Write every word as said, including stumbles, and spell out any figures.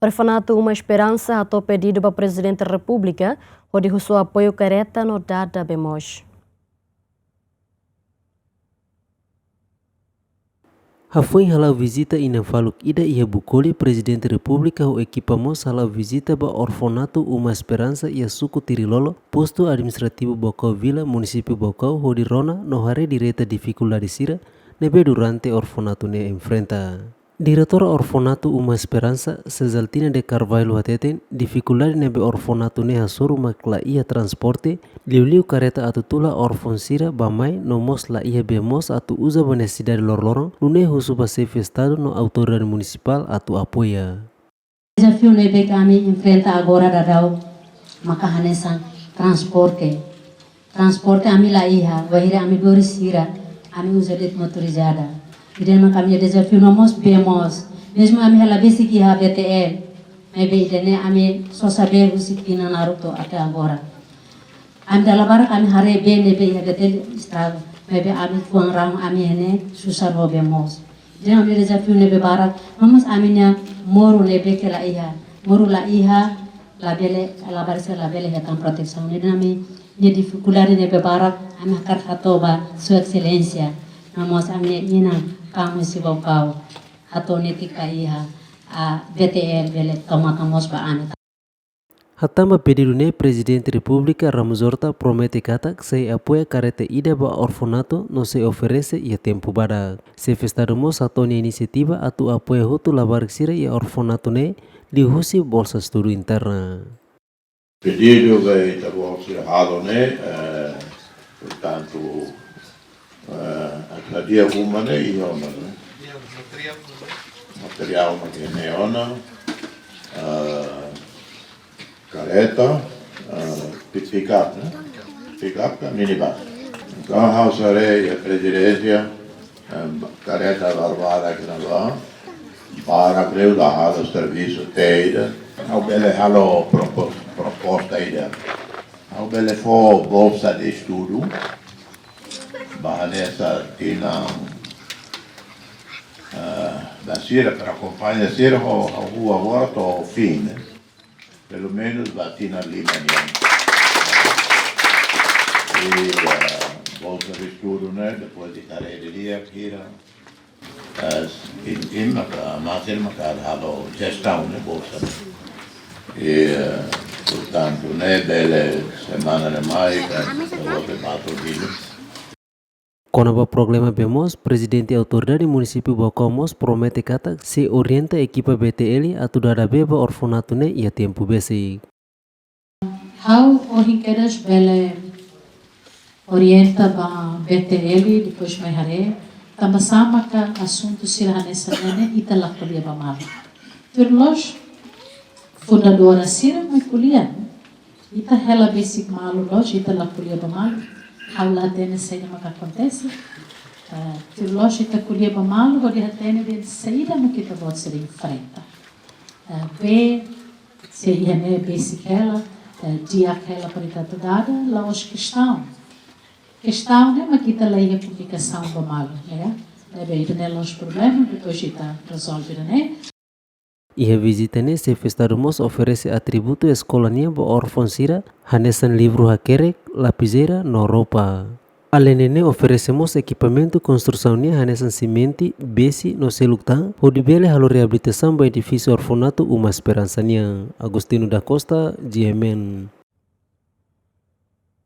Orfanatu Uma Esperança hato'o pedidu ba Prezidente Repúblika hodi husu apoiu kareta no dada bee moos. Hafoin hala'o vizita inan-faluk ida iha Bucoli, Prezidente Repúblika ho ekipa mós hala'o vizita ba Orfanatu Uma Esperança iha suku Tirilolo, postu administrativu Baucau Vila, munisípiu Baucau, hodi rona no haree direta difikuldade sira ne'ebé durante orfanatu ne'e enfrenta. Diretora Orfanatu Uma Esperança, Cesaltina de Carvalho, hateten, difikuldade ne'ebé orfanatu ne'e hasoru mak la iha transporte, liuliu kareta atu tula órfaun sira bá-mai, no mós la iha bee moos atu uza ba nesesidade loroloron, nune'e husu ba Xefe Estadu no autoridade munisipál atu apoia. Dezafiu ne'ebé ke ami enfrenta agora daudaun maka hanesan transporte. Transporte ami la iha, wainhira ami dori sira, ami uza de'it motorizada. Ida-ne'e mak ami-nia dezafiu no mós bee moos. Mezmu ami hela besik iha B T L, maibé ida-ne'e ami sosa bee husi tinan naruk to'o até agora. Ami dala barak ami haree bee ne'ebé iha B T L estraga. Maibé ami fuan rahun ami ne'e susar ho bee moos. Ida-ne'e ami dezafiu ne'ebé barak, no mós ami-nia moru ne'ebé ke la iha. Moru la iha, labele, labarik sira labele hetan protesaun. Ida-ne'e ami-nia difikuldade ne'ebé barak, ami hakarak hato'o ba Sua Exelénsia. No mós ami-nia inan, Kamu Sibau Kau. Hato'o netik ba iha, ah, B T L bele tau matan moos ba ami. Hatán ba pedidu ne'e, Prezidente Repúblika Ramos Horta promete katak sei apoia kareta ida ba orfanatu no sei oferese iha tempu badak. Xefe Estadu mós hato'o nia inisiativa atu apoia hotu labarik sira iha orfanatu ne'e liuhusi bolsa estudu interna. Pedidu ke ita-boot sira halo ne'e, eh, portantu, eh, atu hadi'a uma ne'e iha ona, ne'e? Materiál mak iha ne'e ona, eh, kareta, eh, pi-, pick-up, ne'e? Pick-up ka minibus. Entaun, ha'u sei haree iha Prezidénsia, eh, kareta barak ne'ebá, barak liu la halo servisu tiha ida. Ha'u bele halo propo-, proposta ida. Ha'u bele fó bolsa de estudu ba hanesan tinan, ah, ba sira para akompaña sira ho, ho rua agora to'o fin, ne'e? Pelumenus ba tinan lima nian. I, ah, bolsa de estudu, ne'e? Depois de kareta dia, kira. Eh, imi, imi maka, masin maka halo jestaun ne'e bolsa ne'e. I, eh, portantu, ne'e bele semana ne'e mai, ka, ka loke batu dili. Kona-ba problema bee moos, Prezidente Autoridade Munisípiu Baucau mós promete katak sei orienta ekipa B T L atu dada bee ba orfanatu ne'e iha tempu besik. Ha'u ohin kedas bele orienta ba B T L, depois mai haree, tanba sá maka asuntu sira hanesan ne'e ne'e ita la ko'alia ba malu. Tuir loos, fundadora sira mai ko'alia, ita hela besik malu loos, ita la ko'alia ba malu. Ha'u la hatene saida maka akontese. Eh, tuir loos ita ko'alia ba malu, hodi hatene dehan saida maka ita-boot sira enfrenta. Eh, bee, se iha ne'e besik hela, eh, di'ak hela para ita atu dada, la'ós kestaun. Kestaun ne'e mak ita la iha komunikasaun ba malu, ya. Ne'ebé ida-ne'e la'ós problema, depois ita rezolve ida-ne'e. Iha vizita ne'e, Xefe Estadu mós oferese atributu eskola nian ba órfaun sira, hanesan livru hakerek, lapizeira, no roupa. Aleinde ne'e, oferese mós ekipamentu konstrusaun nian hanesan simente, besi no seluk tan, hodi bele halo reabilitasaun ba edifísiu orfanatu Uma Esperança nian. Agostinho da Costa, G M N.